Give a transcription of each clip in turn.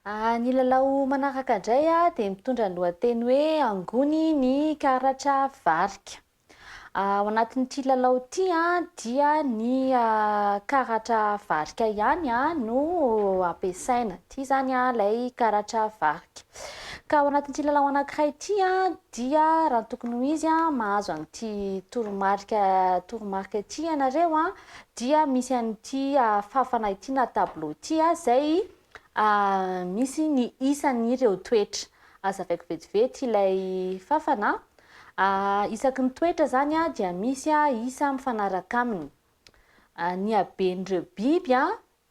Ny lalao manaraka indray dia mitondra ny lohateny hoe Angony ny karatra varika. Ao anatin'ity lalao ity dia ny karatra varika ihany no ampiasaina. Ity izany ilay karatra varika. Ka ao anatin'ity lalao anankiray ity dia raha ny tokony ho izy mahazo an'ity toromarika toromarika ity ianareo dia misy an'ity fafana ity na tableau ity izay misy ny isan'ireo toetra. Azavaiko vetivety ilay fafana. Isaky ny toetra izany dia misy isa mifanaraka aminy. Ny haben'ireo biby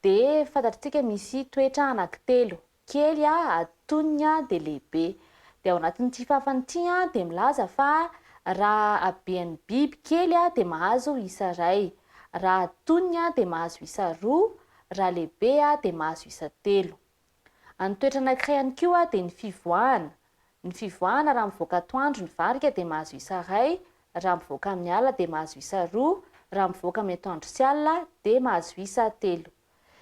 dia fantatr'tsika misy toetra anankitelo, kely, antonony dia lehibe. Dia ao anatin'ity fafana ity dia milaza fa raha haben'ny biby kely dia mahazo isa iray, raha antonony dia mahazo isa roa, Raha lehibe dia mahazo isa telo. Ny toetra anankiray ihany koa dia ny fivoahana. Ny fivoahana raha mivoaka atoandro ny varika dia mahazo isa iray, raha mivoaka amin'ny alina dia mahazo isa roa, raha mivoaka amin'ny atoandro sy alina dia mahazo isa telo.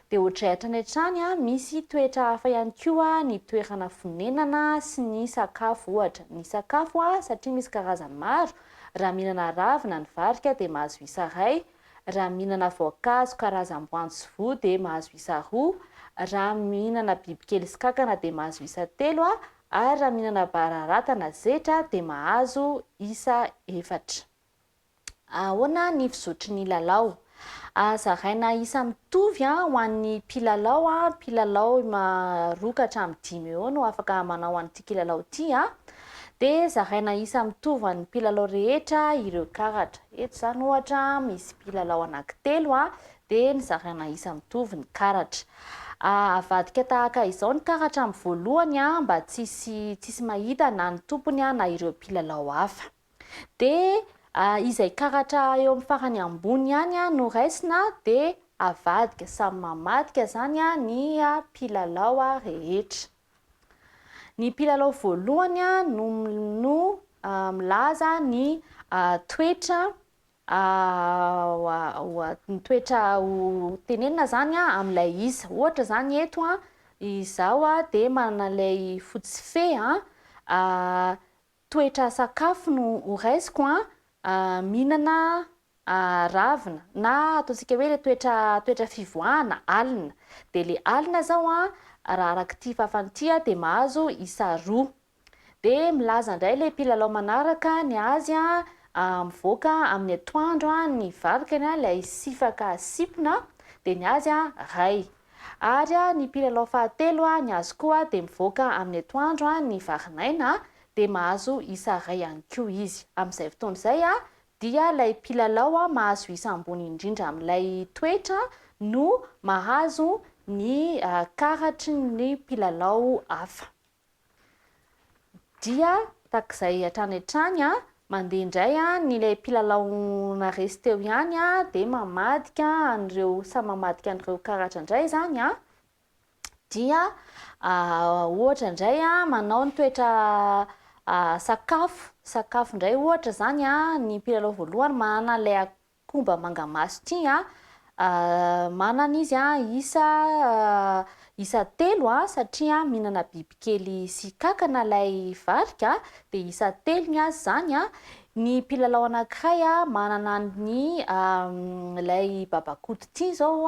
Dia ohatrizay hatrany hatrany, misy toetra hafa ihany koa ny toerana fonenana sy ny sakafo ohatra. Ny sakafo satria misy karazany maro, raha mihinana ravina ny varika dia mahazo isa iray, Raha mihinana voankazo karazam-boanjo sy voa dia mahazo isa roa, raha mihinana bibikely sy kankana dia mahazo isa telo ary raha mihinana bararata na zetra dia mahazo isa efatra. Ahoana ny fizotry ny lalao? Zaraina isa mitovy ho an'ny mpilalao, mpilalao roa ka hatramin'ny dimy eo no afaka manao an'ity kilalao ity. Dia zaraina isa mitovy an'ny mpilalao rehetra ireo karatra. Eto izany ohatra misy mpilalao anankitelo dia nozaraina isa mitovy ny karatra. Avadika tahaka izao ny karatra amin'ny voalohany mba tsisy tsisy mahita na ny tompony na ireo mpilalao hafa. Dia izay karatra eo amin'ny farany ambony ihany no raisina dia avadika, samy mamadika izany ny mpilalao rehetra. Ny mpilalao voalohany no no milaza ny toetra ny toetra ho tenenina izany amin'ilay isa. Ohatra izany eto izaho dia manana ilay fotsy fe, toetra sakafo no horaisiko, mihinana ravina na ataontsika hoe le toetra toetra fivoahana alina dia le alina zao an raha araka ity fafany ity an dia mahazo isa roa dia milaza indray le mpilalao manaraka ny azy an mivoaka amin'ny atoandro an ny varikany an ilay sifaka sipona dia ny azy an ray ary ny mpilalao fahatelo an ny azy koa dia mivoaka amin'ny atoandro an ny varinaina dia mahazo isa ray ihany koa izy amin'izay fotoana izay an dia ilay mpilalao mahazo isa ambony indrindra amin'ilay toetra no mahazo ny karatry ny mpilalao hafa. Dia tahak'izay hatrany hatrany, mandeha indray ny ilay mpilalao naresy teo ihany dia mamadika an'ireo, samy mamadika an'ireo karatra indray izany. Dia ohatra indray manao ny toetra sakafo, sakafo indray ohatra izany ny mpilalao voalohany manana ilay akomba manga maso ity an, manana izy isa isa telo satria mihinana bibikely sy kankana ilay varika dia isa telo ny azy izany an. Ny mpilalao anankiray manana ny ilay babakoto ity izao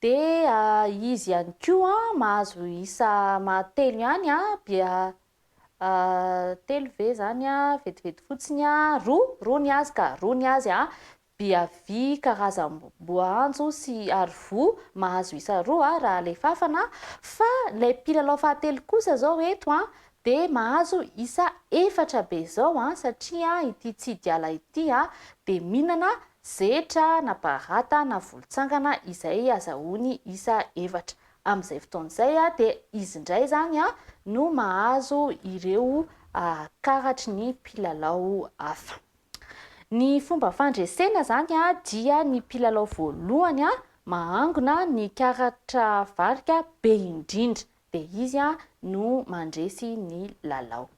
dia izy ihany koa mahazo isa mahatelo ihany dia telo ve izany vetivety fotsiny roa, roa ny azy ka, roa ny azy Biavia karazam-boanjo sy ary voa mahazo isa roa raha alefafana fa ilay mpilalao fahatelo kosa izao eto dia mahazo isa efatra be izao satria ity tsidiala ity dia mihinana zetra na barata na volotsangana izay azahoany isa efatra. Amin'izay fotoana izay dia izy indray izany no mahazo ireo karatry ny mpilalao hafa. Ny fomba fandresena izany dia ny mpilalao voalohany mahangona ny karatra varika be indrindra dia izy no mandresy ny lalao.